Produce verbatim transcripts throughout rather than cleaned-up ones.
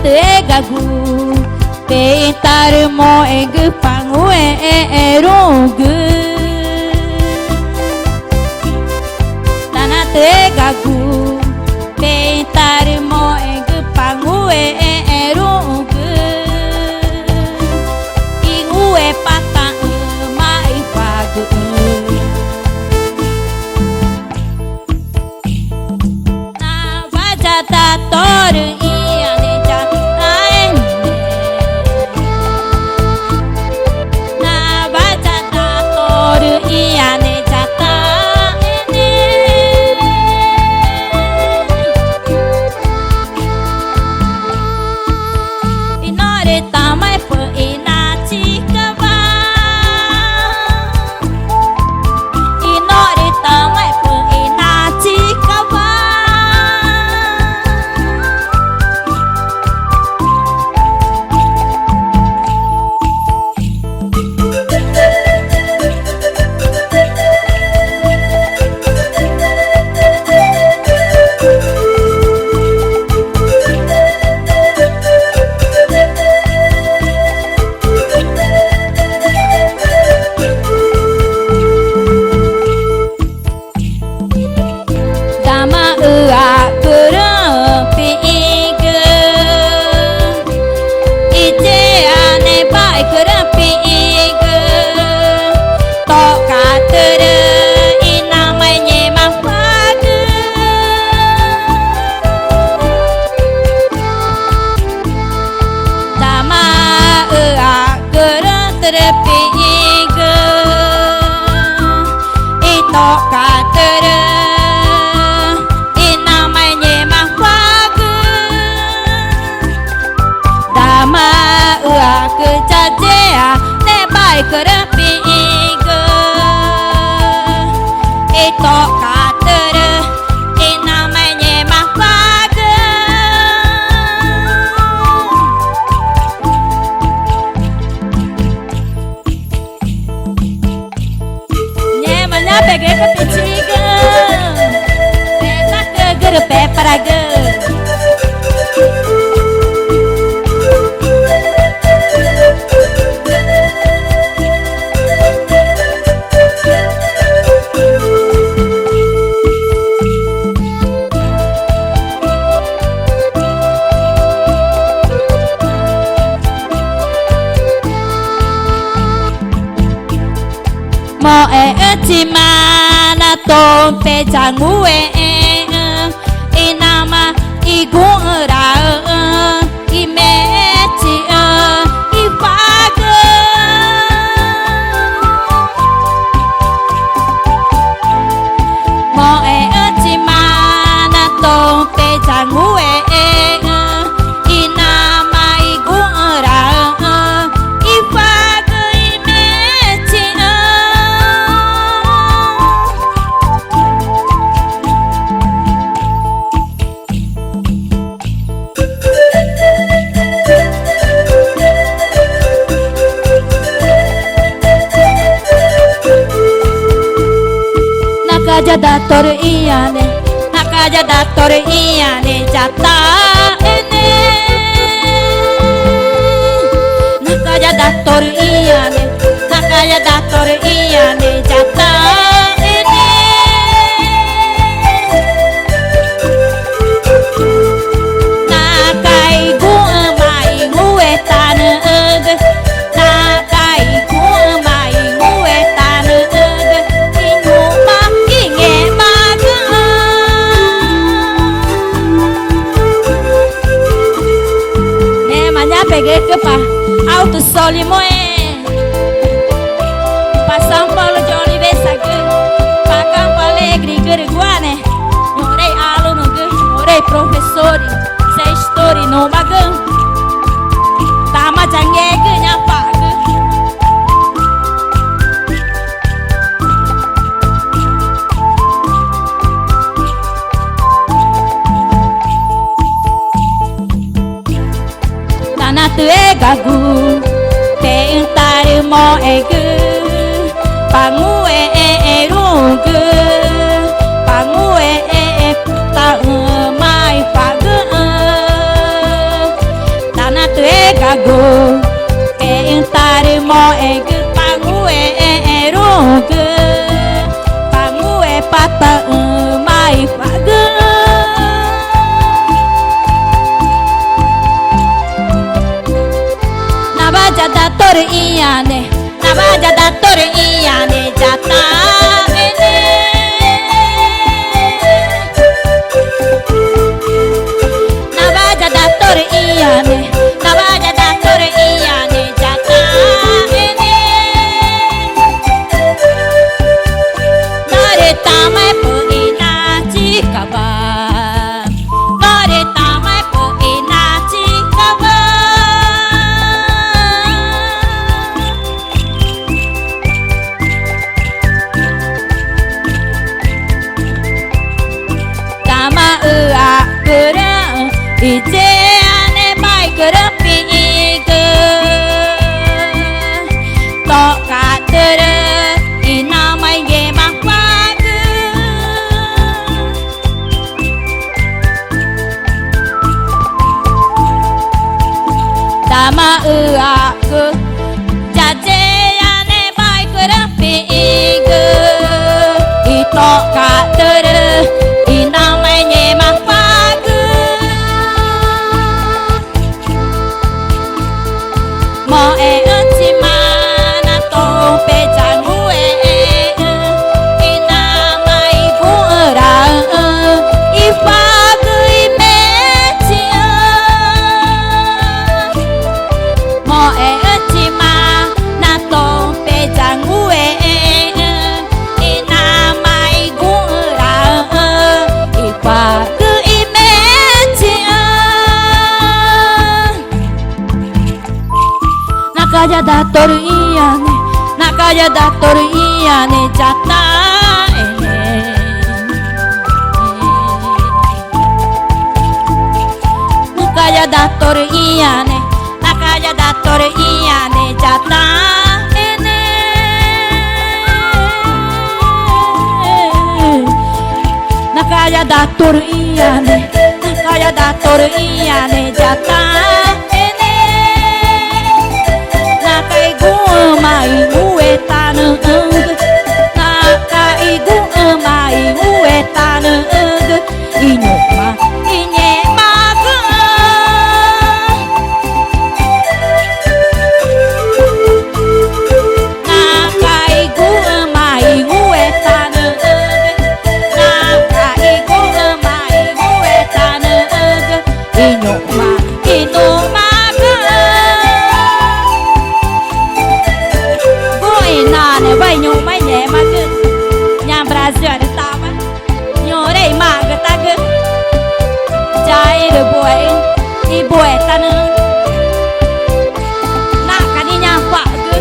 Tanatüégagu pexü̃ tarümoxẽgü, Pa Ngúeẽẽ ruü̃gü. Tanatüégagu pexü̃ tarümoxẽgü, Pa Ngúeẽẽ ruü̃gü. I ngúepataü̃ ma ipagüxü̃. Nawa ya datorü ĩãne ya taẽne. Nawa ya datorü ĩãne ya taẽne. I norü tamaã ipüxi nachicawa. I norü tamaã ipüxi nachicawa. Damaxü̃acürüü̃ piĩgü, i yea nebaicürüü̃ piĩgü, tocatürü i namaã i ngẽma cuagü. Damaxü̃acürüü̃ türü piĩgü, i tocatürü i namaã i ngẽma cuagü. Damaxü̃acü ya yea nebaicürüü̃ piĩgü, i tocatürü i namaã i ngẽma cuagü. Ngẽma ñaa pegücü pichiga, petaãcügü rü peparagü. Moxẽxü̃ chima na tope ya ngúexẽẽxü̃ i namaã iguxü̃raü̃xü̃ i mexẽchixü̃ i cuagü. Moxẽxü̃ chima na tope ya ngúexẽẽxü̃ i namaã iguxü̃raü̃xü̃ i cuagü i mexẽchixü̃. Naca ya datorü ĩãne, naca ya datorü ĩãne ya taẽne. Naca ya datorü ĩãne, naca ya datorü ĩãne ya taẽne. Naca iguxü̃ma i ngúetanüxü̃gü, naca iguxü̃ma i ngúetanüxü̃gü i ñuxma i ngẽxmagüxü̃. Ngẽma ñaa pegücü pa Alto Solimões, pa São Paulo de Olivençagü, pa Campo Alegregü rügüane, ñuxre i alunugü, ñuxre i profesori, gestori numagü, tama ya ngegü ñaa pagü. Tanatüégagu pexü̃ tarümoxẽgü, Pa Ngúexẽẽ ruü̃gü, Pa Ngúexẽẽ taü̃ma icuagüxü̃. Pexü̃ tarümoxẽgü pa nguxẽẽruü̃gü, pa nguxẽpataü̃maã icua̱xgüxü̃. Nawa ya da torü ĩãne, nawa ya da torü ĩãne ya taxẽne. Nawa ya da torü ĩãne, nawa ya da torü ĩãne ya taxẽne. Norü tamaxẽ püxĩna chicawa, norü tamaxẽ püxĩna chicawa. Tamaxü̃xã̱xcürüü̃ i yeane maicürüü̃ pixĩgü, toxca̱x türü inamaã i ngẽma cua̱xgü. Tamaxü̃xã̱xcü ya yeane maicürüü̃ pixĩgü, itoxca̱x türü inamaã i ngẽma cua̱xgü. Moxẽxü̃chima na toxü̃ peyangúexẽẽxü̃ inamaã iguxü̃raü̃xü̃ icua̱xgü i mechiü̃. Moxẽxü̃chima na toxü̃ peyangúexẽẽxü̃ inamaã iguxü̃raü̃xü̃ icua̱xgü i mechiü̃. Naca ya da torü ĩãne, naca ya da torü ĩãne ya taxẽne. Naca ya da torü ĩãne, naca ya da torü ĩãne ya taxẽne. Naca ya da torü ĩãne, naca ya da torü ĩãne ya taxẽne. Naca iguxü̃ma i nguetanüxü̃gü, naca iguxü̃ma i nguetanüxü̃gü i ñu̱xma i ngẽxmagüxü̃. Naca iguxü̃ma i nguetanüxü̃gü, naca iguxü̃ma i nguetanüxü̃gü i ñu̱xma i numagüxü̃. Guxü̃ i naãnewa i ñu̱xma i ngẽxmagüxü̃. Ñaã Brasil arü tawa ñuxre i magütagü, ya erü buexü̃ i buetanüxü̃. Naxca̱x nixĩ ñaã cua̱xgü.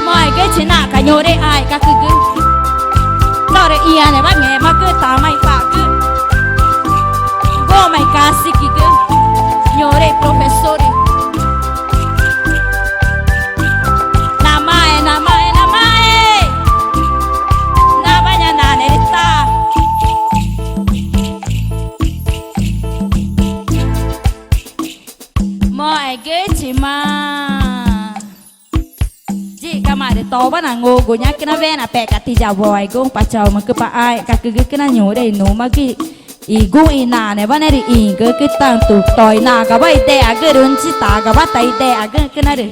Moxẽgüxü̃chi naxca̱x ñuxre i ãẽ̱xgacügü. Torü ĩãnewa ngẽxmagü tamaã icua̱xgü. Guxü̃ma i caciquegü, ñuxre i profesor. Namae, namae, namae. Nawa ñaã naãne rü ta. Moxẽgüxü̃chima. Yixcama rü towa nangugu ñacü na wena pexca̱x tiyawoeguxü̃, Pa Chaumacü, Pa ãẽ̱xgacügü cüna ñuxre i numagü i guxü̃ i naãnewa ne rü ĩgücü tanto to i nagawa idexagüxü̃ rü nüxü̃ tagawa ta idexagüxü̃ cüna rü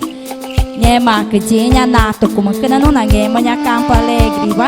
ngẽmaãcü yiĩ ñaã natücumücü na nunangẽxma ñaã Campo Alegrewa.